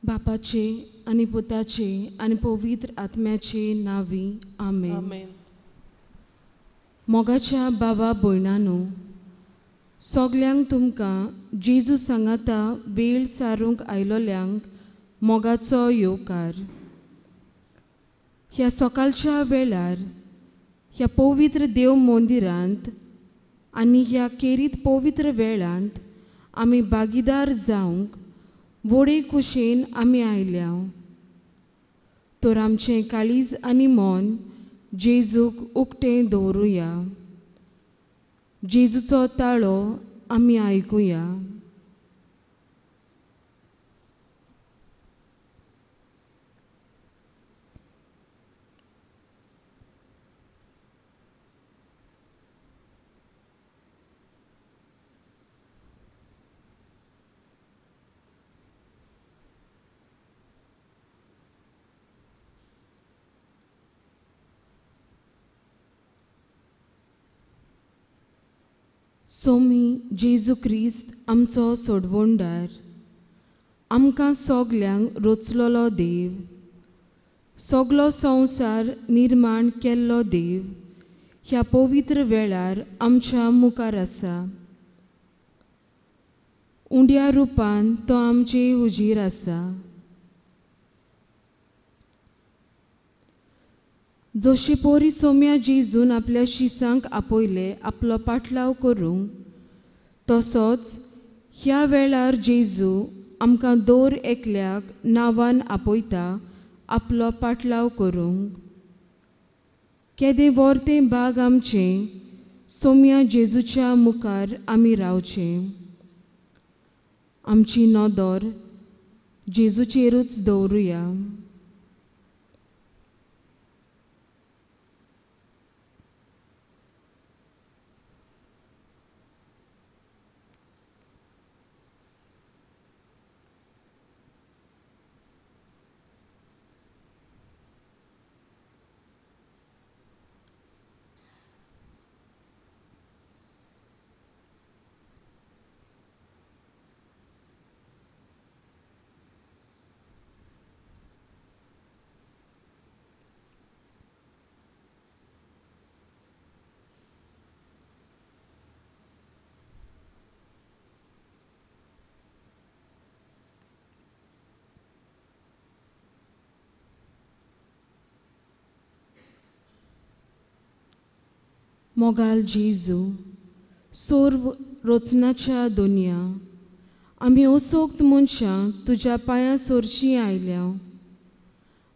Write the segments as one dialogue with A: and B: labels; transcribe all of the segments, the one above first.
A: बापाचे आनी पुताचे आनी पवित्र आत्म्याचे नांवी आमेन. मोगाच्या बाबा भयणानो, सगल्यांक तुमकां जेजू सांगाता वेळ सारूंक आयलोल्यांक मोगाचो येवकार. ह्या सकाळच्या वेळार ह्या पवित्र देव मंदिरांत आनी ह्या केरीत पवित्र वेळांत आमी भागीदार जावंक व्हडे खुशेन आमी आयल्या. तर आमचें काळीज आनी मन जेजूक उक्तें दवरुया. जेजूचो ताळो आमी आयकुया. सोमी जेजू क्रिस्त आमचो सोडवणदार, आमकां सगल्यांक रोचलोलो देव, सगलो संवसार निर्माण केल्लो देव ह्या पवित्र वेळार आमच्या मुखार आसा. उंड्या रुपान तो आमचे हुजीर आसा. जशी पोरी सोम्या जेजून आपल्या शिसांक आपयले आपलो पाटलाव करूंक, तसोच ह्या वेळार जेजू आमकां दर एकल्याक नांवान आपयता आपलो पाटलाव करूंक. केदें वर्तें बाग आमचें सोम्या जेजूच्या मुखार आमी रावचें. आमची नदर जेजूचेरूच दवरुया. मोगाल जेजू, सोर्व रोचनाच्या दुनिया, आमी असोक्त मनशां तुज्या पांयां सोरशीं आयल्या.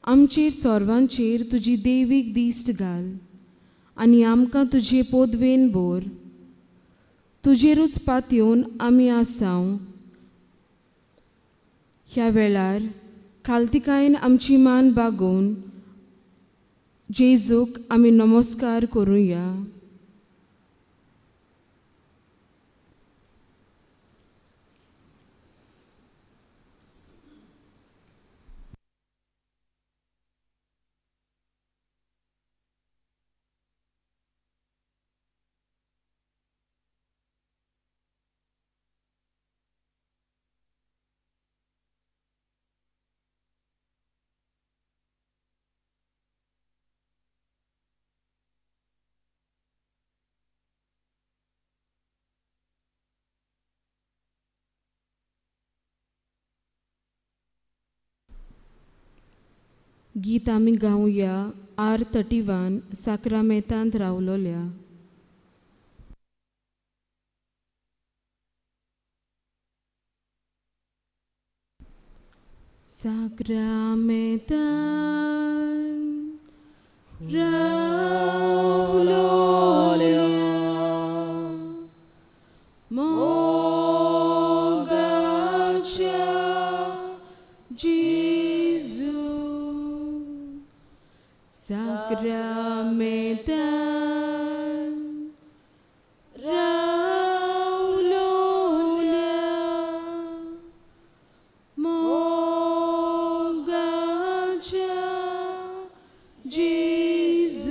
A: आमचेर सोर्वांचेर तुजी देवीक दिश्ट घाल आनी आमकां तुजे पोदवेन बोर. तुजेरूच पातयेवन आमी आसाव. ह्या वेळार खालतिकायेन आमची मान बागोवन जेजूक आमी नमस्कार करुया. गीत आमी गावया R31 साक्रामेंतांत रावलोल्या. साक्रामेंतांत रावलोल्या मोगाच्या जेजू साक्रामेंतांत रावलोल्या मोगाच्या जेजू.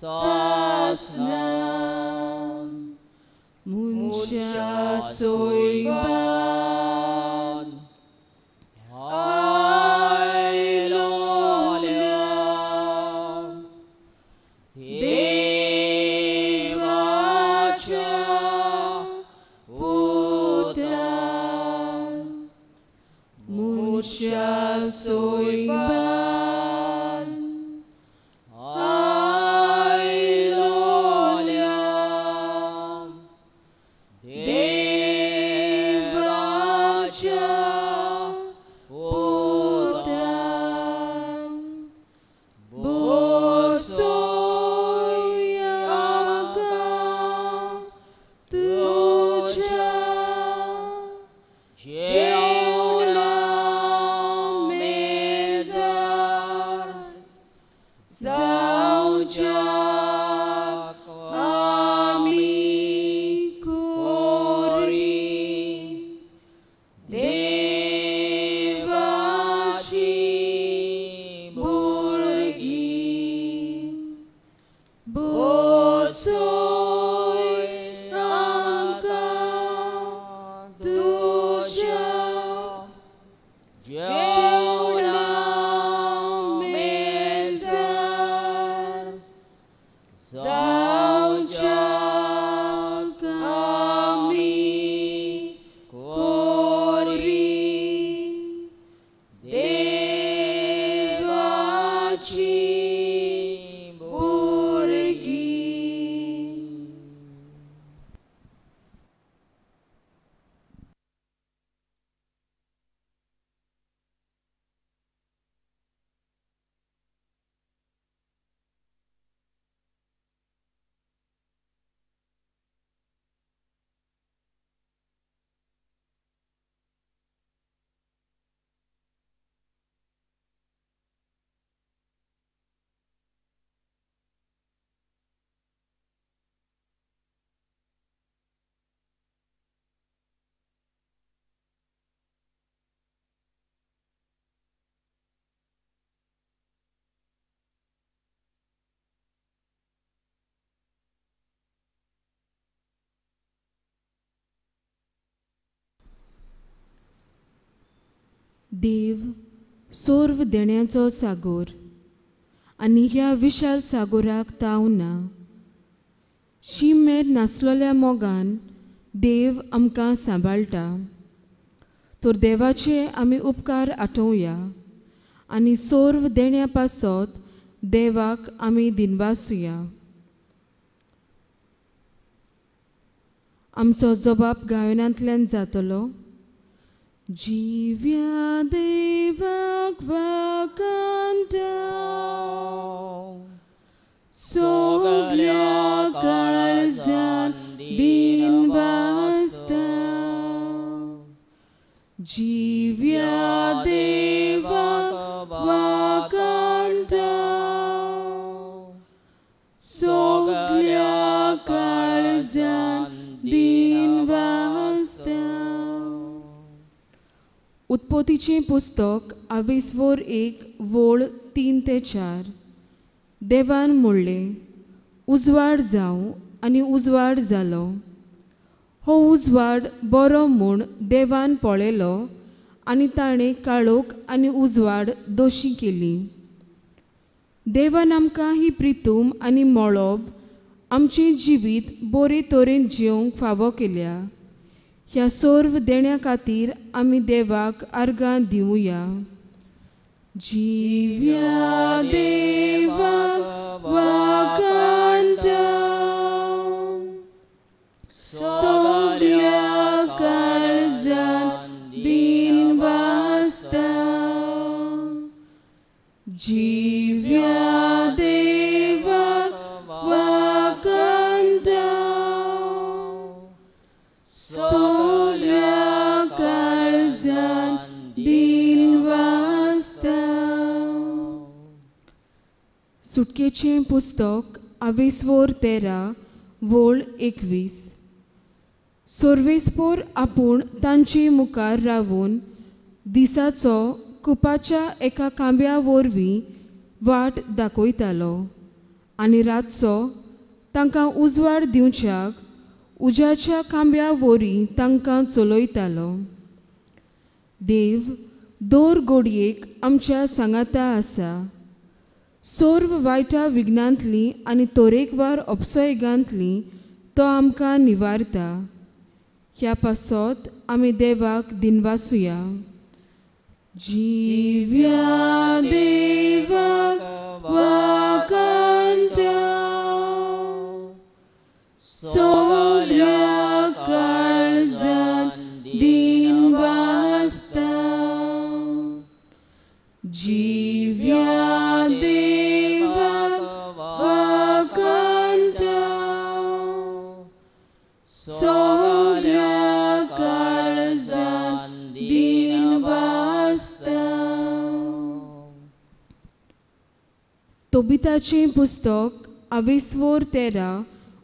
A: सासना मनशा सोयबान आयलोल्या देवाच्या पुता मनशा सोयबान आयलोल्या देवाच्या पुता बसोय आमकां तुज्या जेवणा मेजार जावच्याक आमी कोरी देवाची भुरगीं बसोय आमकां तुज्या जेवणा मेजार जावच्याक आमी कोरी देवाची भुरगीं. देव सोर्व देण्याचो सागोर आनी ह्या विशाल सागोराक ताव ना. शीम मेर नासलोल्या मोगान देव आमकां सांबाळटा. तर देवाचे आमी उपकार आठोवया आनी सोर्व देण्या पासत देवाक आमी दिनवासुया. आमचो जबाब गायनांतल्यान जातलो. जिव्या देवाक वाकांटा सगल्या काळजान दिनवासता. जिव्या देवाक वाकांटा सगल्या काळजान दिनवासता. उत्पत्तीचें पुस्तक आवेसवोर 1 वोळ 3 ते 4. देवान म्हणलें, उजवाड जावं आनी उजवाड जालो. हो उजवाड बरो म्हूण देवान पळयलो आनी ताणें काळोख आनी उजवाड दोशी केली. देवान आमकां ही प्रितूम आनी मळब आमचें जिवीत बरे तरेन जिवंक फावो केल्या. ह्या सर्व देण्या खातीर आमी देवाक आर्गां दिवया. जिव्या देवाक वाकांटा सगल्या काळजान दिनवासता. जिव्या देवाक वाकांटा सगल्या काळजान दिनवासता. सुटकेचें पुस्तक आवेसवोर 13 वोळ 21. सोर्वेस्पोर आपूण तांचे मुखार रावून दिसाचो कुपाच्या एका कांब्या वरवीं वाट दाखयतालो आनी रातचो तांकां उजवाड दिवच्याक उज्याच्या खांब्या वरी तांकां चलयतालो. देव दर घडयेक आमच्या सांगाता आसा. सर्व वायटा विघ्नांतली आनी तरेकवार अपसयगांतली तो आमकां निवारता. ह्या पासत आमी देवाक दिनवासुया. जिव्या देवाक वाखाणटा, सगल्या काळजान दिनवासता. जिव्या देवाक वाखाणटा, सगल्या काळजान दिनवासता. तोबिताचें पुस्तक आवेस्वोर 13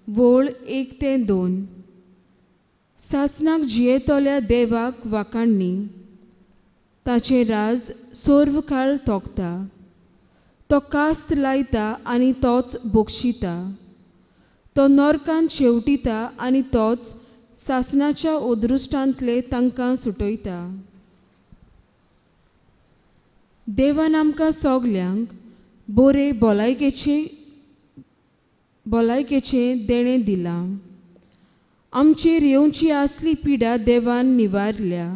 A: वोळ 1 ते 2. सासणाक जियेतल्या देवाक वाखाणणी. ताचें राज सर्व काळ तोखता. तो कास्त लायता आनी तोच बक्षिता. तो नरकान शेवटिता आनी तोच सासणाच्या अदृश्टांतले तांकां सुटयता. देवान आमकां सगल्यांक बरे भलायकेचें देणें दिलां. आमचेर येवची आसली पिडा देवान निवारल्या.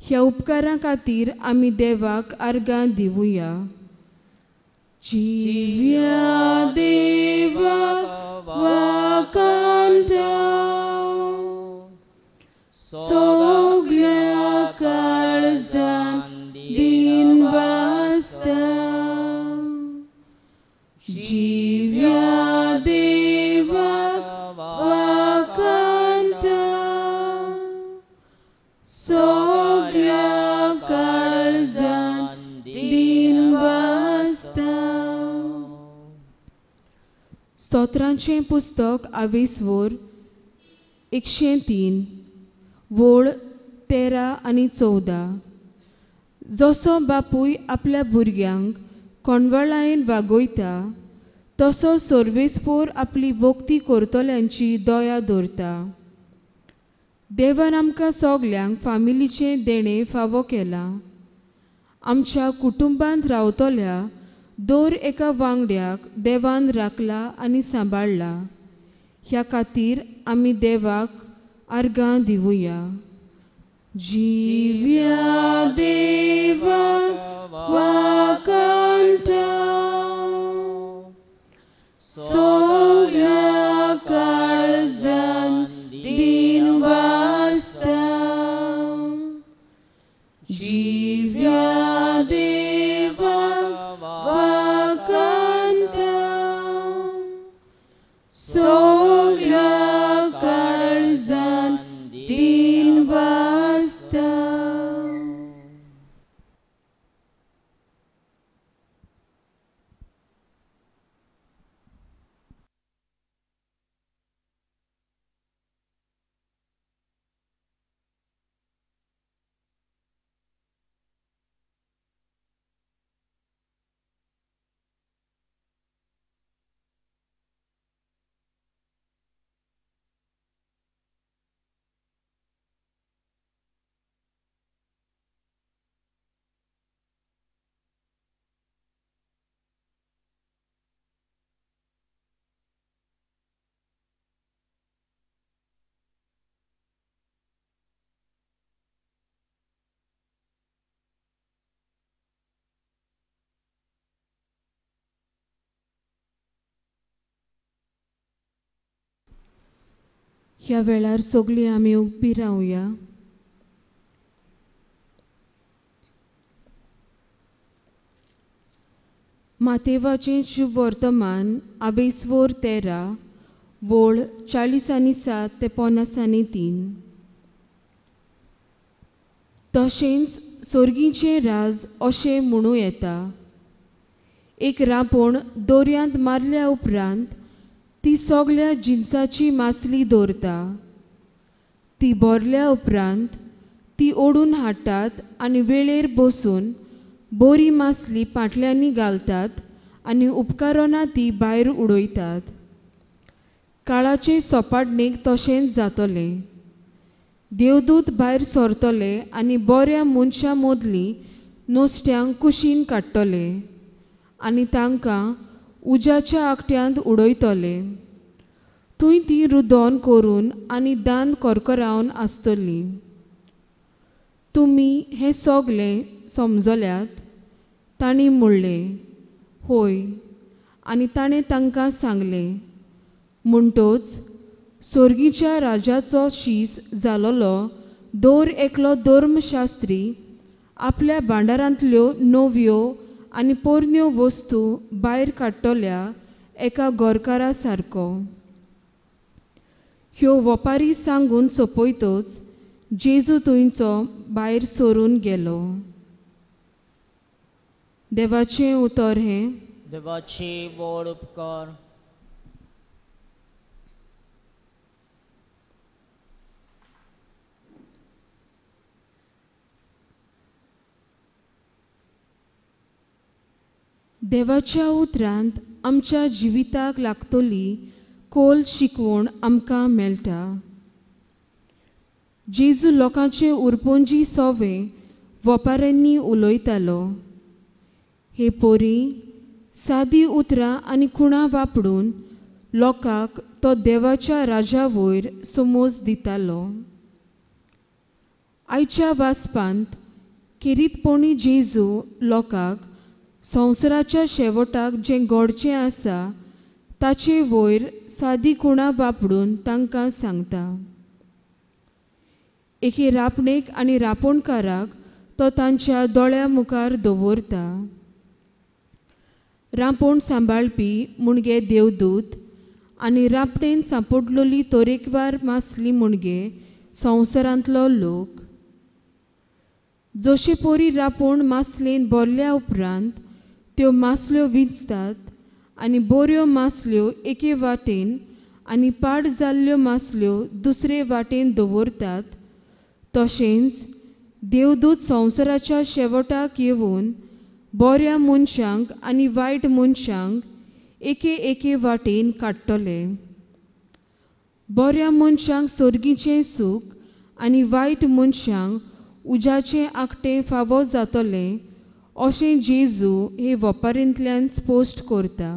A: ह्या उपकारां खातीर आमी देवाक आर्गां दिवया. जिव्या देवाक वाखाणटा, सगल्या काळजान दिनवासता. जिव्या देवाक वाखाणटा, सगल्या काळजान दिनवासता. स्तोत्रांचें पुस्तक आवेस्वोर 103 वोळ 13 आनी 14. जसो बापूय आपल्या भुरग्यांक कोणवळायेन वागयता तसो सर्वेस्पोर आपली भक्ती करतल्यांची दया दवरता. देवान आमकां सगल्यांक फामिलीचें देणें फावो केलां. आमच्या कुटुंबांत रावतल्या दर एका वांगड्याक देवान राखला आनी सांबाळ्ळा. ह्या खातीर आमी देवाक आर्गां दिवया. जिव्या देवाक वाखाणटा, सगल्या काळजान दिनवासता. जिव्या देवाक वाखाणटा, सगल्या काळजान दिनवासता. ह्या वेळार सगळीं आमी उबी रावया. मातेवाचें शुभ वर्तमान आवेस्वोर 13 वोळ 40 आनी 7 ते 50 आनी 3. तशेंच सोर्गीचें राज अशें म्हणूं येता. एक रांपोण दर्यांत मारल्या उपरांत ती सगल्या जिन्साची मासली दवरता. ती भरल्या उपरांत ती ओडून हाडटात आनी वेळेर बसून बरी मासली पांटल्यांनी घालतात आनी उपकारना ती भायर उडयतात. काळाचे सोपाडणेक तशेंच जातलें. देवदूत भायर सरतले आनी बऱ्या मनशां मदलीं नुस्त्यांक कुशीन काडटले आनी तांकां उज्याच्या आकट्यांत उडयतले. थंय तीं रुदोन करून आनी दांत करकरावन आसतलीं. तुमी हें सगलें समजल्यात? तांणी म्हणलें, होय. आनी ताणें तांकां सांगलें, म्हणटच सोर्गीच्या राजाचो शीस जालोलो दर एकलो धर्मशास्त्री आपल्या भांडारांतल्यो नव्यो आनी पोरण्यो वस्तू भायर काडटल्या एका गोरकारा सारको. ह्यो वपारी सांगून सोंपयतच जेजू थंयचो भायर सरून गेलो. देवाचें उतर हें.
B: देवाची व्हड उपकार.
A: देवाच्या उतरांत आमच्या जिविताक लागतली खोल शिकवण आमकां मेळटा. जेजू लोकांचे उरपोंजी सोवे वपाऱ्यांनी उलयतालो. हे पोरी सादी उतरां आनी खुणां वापरून लोकांक तो देवाच्या राजा वयर समज दितालो. आयच्या वाचपांत खेरीतपणी जेजू लोकांक संवसाराच्या शेवटाक जें घडचें आसा ताचे वयर सादी खुणां वापरून तांकां सांगता. एके रापणेक आनी रापोणकाराक तो तांच्या दोळ्या मुखार दवरता. रांपोण सांबाळपी मुणगे देवदूत आनी रापणेन सांपडलोली तरेकवार मासली मुणगे संवसारांतलो लोक. जशे पोरी रापोण मासलेन भरल्या उपरांत त्यो मासल्यो विंचतात आनी बऱ्यो मासल्यो एके वाटेन आनी पाड जाल्ल्यो मासल्यो दुसरे वाटेन दवरतात, तशेंच देवदूत संवसाराच्या शेवटाक येवन बऱ्या मनशांक आनी वायट मनशांक एके एके वाटेन काडटले. बऱ्या मनशांक सोर्गीचें सूख आनी वायट मनशांक उज्याचें आकटें फावो जातलें अशें जेजू हे वपारींतल्यान स्पश्ट करता.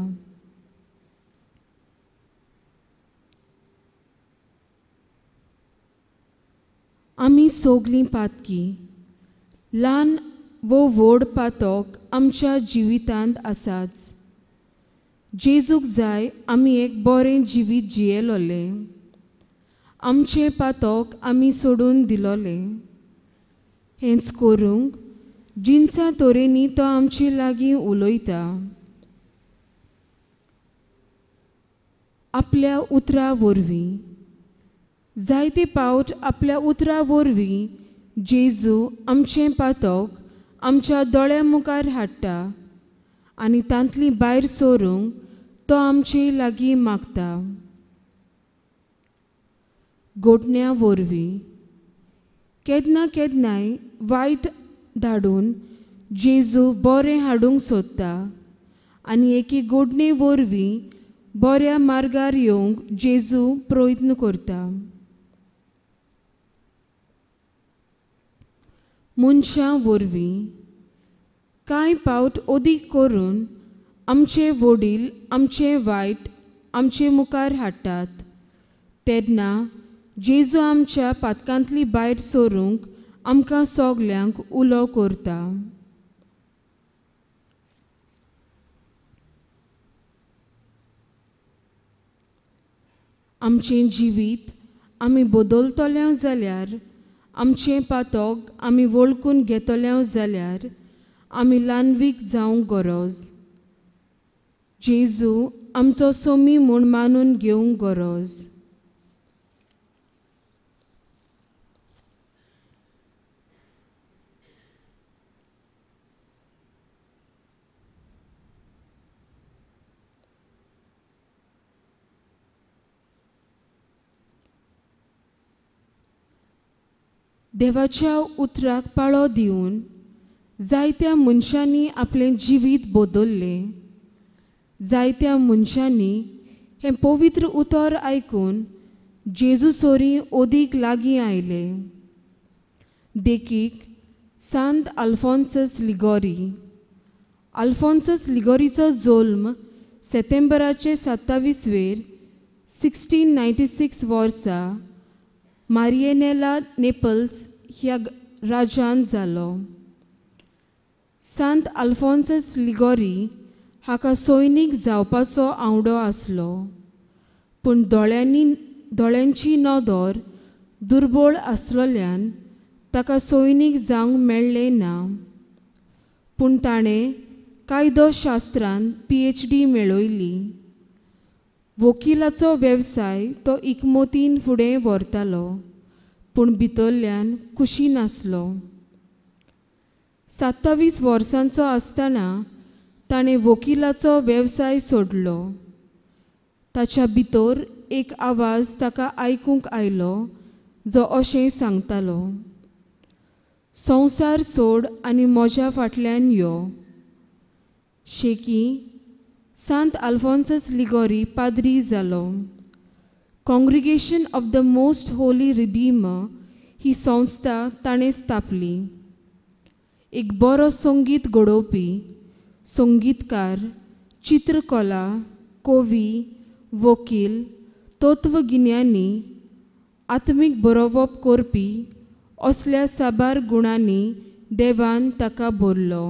A: आमी सगलीं पातकी, ल्हान वो व्हड पातक आमच्या जिवितांत आसाच. जेजूक जाय आमी एक बरें जिवीत जियेलोलें. आमचें पातक आमी सोडून दिलोलें. हेंच करूंक जिनसां तरेनी तो आमचे लागीं उलयता. आपल्या उतरा वरवीं जायते पावट आपल्या उतरा वरवीं जेजू आमचें पातक आमच्या दोळ्या मुखार हाडटा आनी तांतली भायर सरूंक तो आमचे लागीं मागता. गोठण्या वरवीं केन्ना केन्नाय वायट धाडून जेजू बरें हाडूंक सोदता आनी एके गोडणे वरवीं बऱ्या मार्गार येवंक जेजू प्रयत्न करता. मनशां वरवीं कांय पावट अदीक करून आमचे वडील आमचे वायट आमचे मुखार हाडटात तेन्ना जेजू आमच्या पातकांतली भायर सरूंक आमकां सगल्यांक उलो करता. आमचें जिवीत आमी बदलतले जाल्यार, आमचें पातक आमी वळखून घेतले जाल्यार आमी ल्हानवीक जावंक गरज. जेजू आमचो सोमी म्हूण मानून घेवंक गरज. देवाच्या उतराक पाळो दिवन जायत्या मनशांनी आपलें जिवीत बदल्लें. जायत्या मनशांनी हें पवित्र उतर आयकून जेजू सोरी ओदीक लागीं आयले. देखीक सांत अल्फोन्सस लिगोरी. अल्फोन्सस लिगोरीचो जल्म सेतेंबराचे 27वेर 1696 वर्सा मारियनेला नेपल्स ह्या राज्यांत जालो. सांत अल्फोन्सस लिगोरी हाका सैनीक जावपाचो आवडो आसलो, पूण दोळ्यांची नदर दुर्बळ आसलोल्यान ताका सैनीक जावंक मेळ्ळें ना. पूण ताणें कायदो शास्त्रांत PhD मेळयली. वकिलाचो वेवसाय तो इकमतीन फुडें व्हरतालो, पूण भितरल्यान खुशी नासलो. 27 वर्सांचो आसतना ताणें वकिलाचो वेवसाय सोडलो. ताच्या भितर एक आवाज ताका आयकूंक आयलो जो अशें सांगतालो, संवसार सोड आनी म्हज्या फाटल्यान यो. शेकी सांत अल्फोन्सस लिगोरी पाद्री जालो. Congregation of the Most Holy Redeemer ही संस्था ताणें स्थापली. एक बरो संगीत घडोवपी, संगीतकार, चित्रकला, कवी, वकील, तत्वगिन्यानी, आत्मीक बरोवप करपी असल्या साबार गुणांनी देवान ताका भरलो.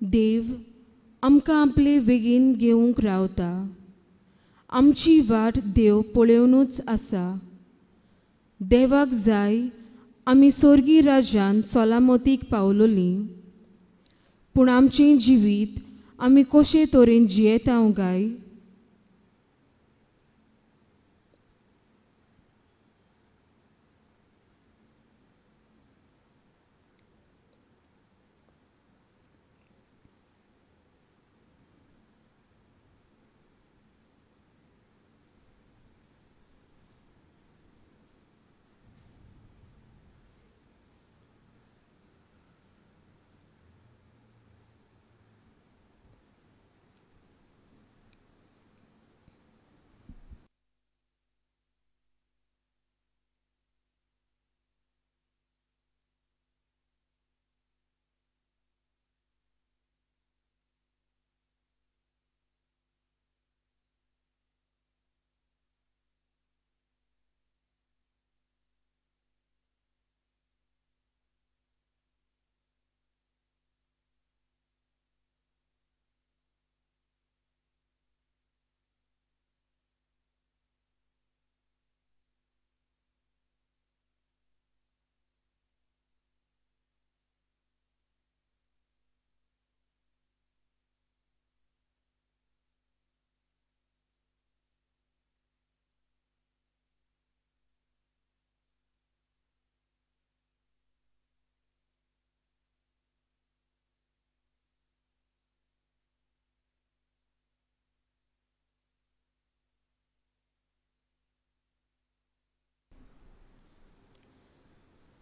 A: देव आमकां आपले वेगीन घेवंक रावता. आमची वाट देव पळोवनूच आसा. देवाक जाय आमी स्वर्गी राज्यांत सलामतीक पावलोलीं, पूण आमचें जिवीत आमी कशे तरेन जियेता गाय?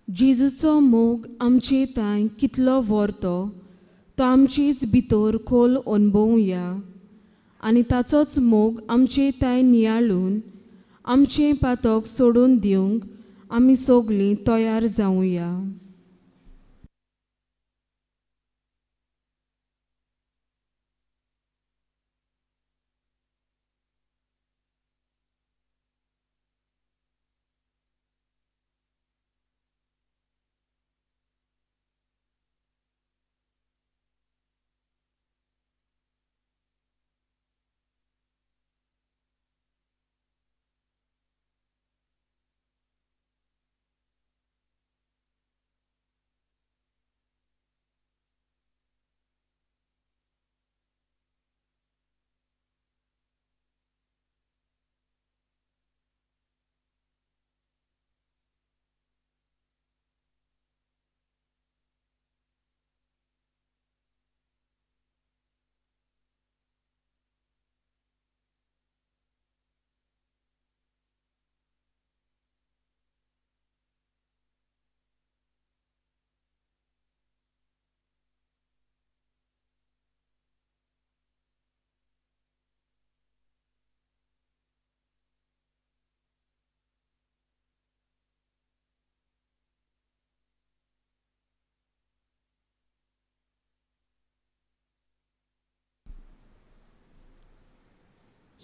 A: जेजूचो मोग आमचे तांय कितलो व्हरतो तो आमचेच भितर खोल अणभवया आनी ताचोच मोग आमचे तांय नियाळून आमचें पातक सोडून दिवंक आमी सगळीं तयार जावया.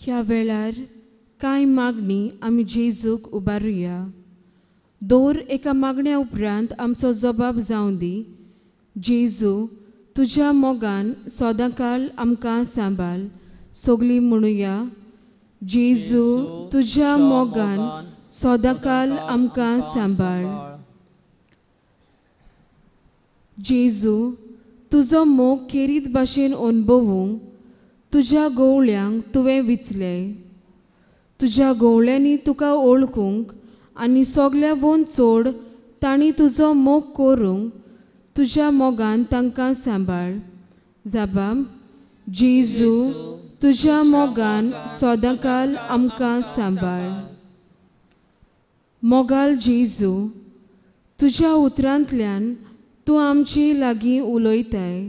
A: ह्या वेळार कांय मागणी आमी जेजूक उबारुया. दर एका मागण्या उपरांत आमचो जबाब जावं दी. जेजू तुज्या मोगान सदांकाल आमकां सांबाळ. सगळीं म्हणुया, जेजू तुज्या मोगान सदांकाल आमकां सांबाळ. जेजू तुजो मोग खेरीत भाशेन अणभवूंक तुज्या गवळ्यांक तुवें विचले. तुज्या गवळ्यांनी तुका ओळखूंक आनी सगल्या वोन चड तांणी तुजो मोग करूंक तुज्या मोगान तांकां सांबाळ. जाबाब, जेजू तुज्या मोगान सदांकाल आमकां सांबाळ. मोगाल जेजू तुज्या उतरांतल्यान तूं आमचे लागीं उलयताय.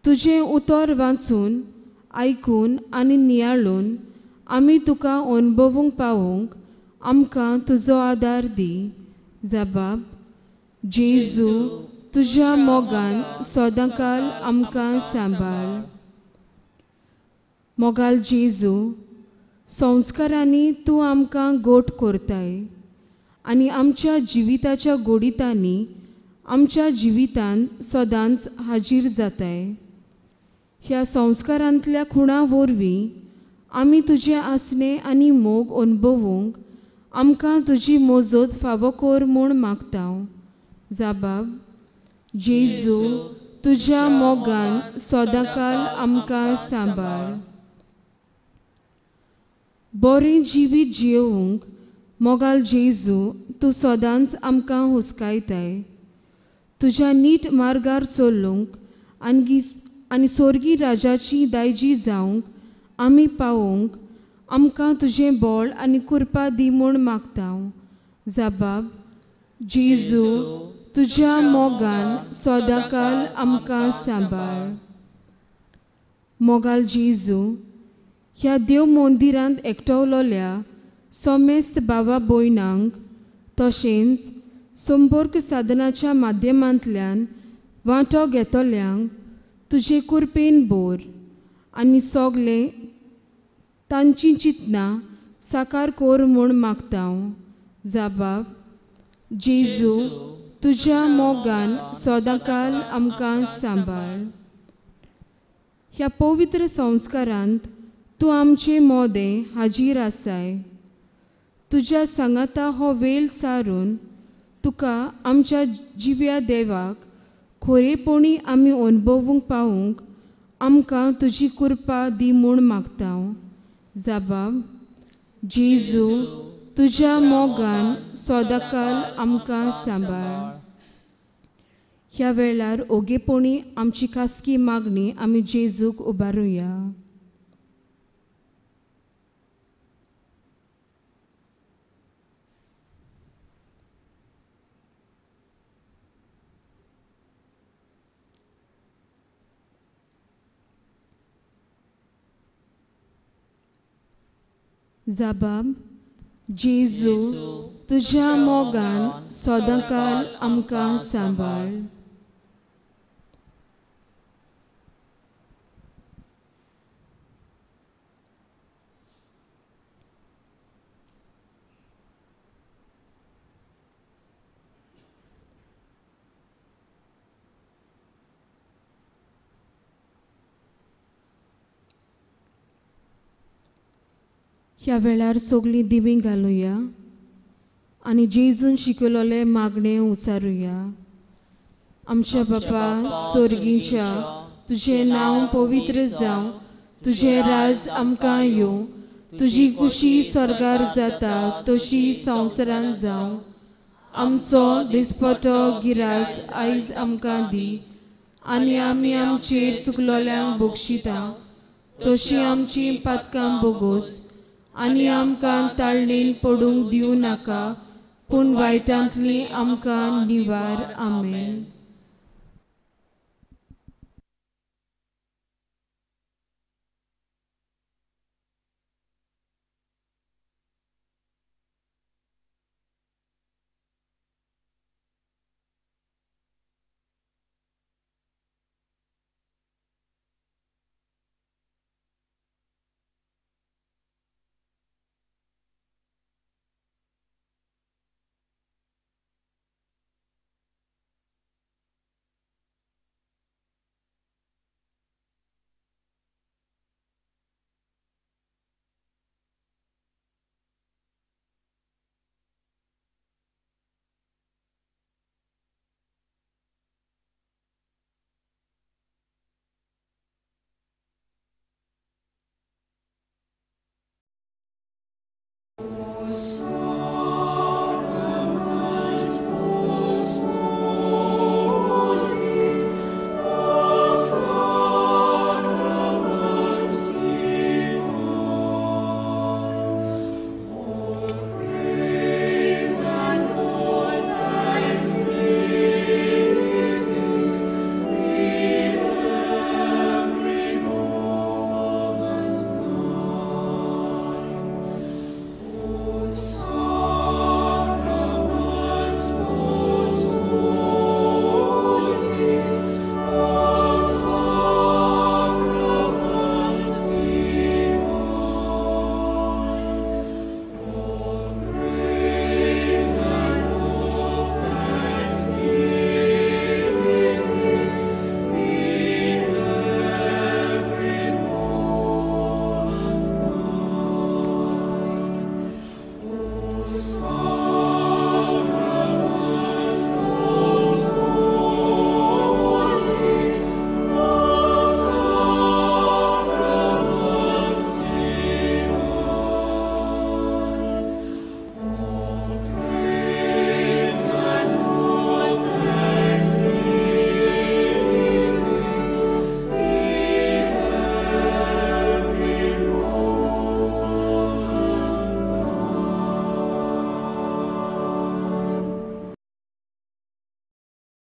A: तुजें उतर वाचून आयकून आनी नियाळून आमी तुका अणभवूंक पावूंक आमकां तुजो आदार दी. जबाब, जेजू तुज्या मोगान सदांकाल आमकां सांबाळ. मोगाल जेजू संस्कारांनी तूं आमकां गोट करताय आनी आमच्या जिविताच्या गोडितांनी आमच्या जिवितांत सदांच हाजीर जाताय. ह्या संस्कारांतल्या खुणा वरवीं आमी तुजें आसणें आनी मोग अणभवूंक आमकां तुजी मजत फावो कर म्हूण मागता. जाबाब, जेजू तुज्या मोगान सदांकाल आमकां सांबाळ. बरें जिवीत जियोवंक मोगाल जेजू तूं सदांच आमकां हुस्कायताय. तुज्या नीट मार्गार चलूंक आनी स्वर्गी राजाची दायजी जावंक आमी पावोवंक आमकां तुजें बळ आनी कृपा दी म्हूण मागता. जबाब, जेजू तुज्या मोगान सदांकाल आमकां सांबाळ. मोगाल जेजू ह्या देव मंदिरांत एकटवलोल्या समेस्त बाबा भयणांक तशेंच संपर्क साधनाच्या माध्यमांतल्यान वांटो घेतल्यांक तुजे कृपेन बोर आनी सगळे तांची चिंतनां साकार कर म्हूण मागता. जबाब, जेजू तुज्या मोगान सदांकाल आमकां सांबाळ. ह्या पवित्र संस्कारांत तूं आमचे मोदें हाजीर आसाय. तुज्या सांगाता हो वेळ सारून तुका आमच्या जिव्या देवाक खरेपणी आमी अणभवूंक पावूंक आमकां तुजी कृपा दी म्हूण मागता. जबाब, जेजू तुज्या मोगान सदांकाल आमकां सांबाळ. ह्या वेळार ओगेपणी आमची खासगी मागणी आमी जेजूक उबारुया. जबाब, जेजू तुज्या मोगान सदांकाल आमकां सांबाळ. ह्या वेळार सगळीं दिमी घालुया आनी जेजून शिकयलेलें मागणें उचारुया. आमच्या बापा स्वर्गीच्या, तुजें नांव पवित्र जावं, तुजें राज आमकां येवं, तुजी खुशी स्वर्गार जाता तशी संवसारांत जावं. आमचो दिसपटो गिरास आयज आमकां दी आनी आमी आमचेर चुकलोल्यांक बक्षिता तशी आमची पातकां बोगोस आनी आमकां ताळणेन पडूंक दिवं नाका, पूण वायटांतली आमकां निवार. आमेन.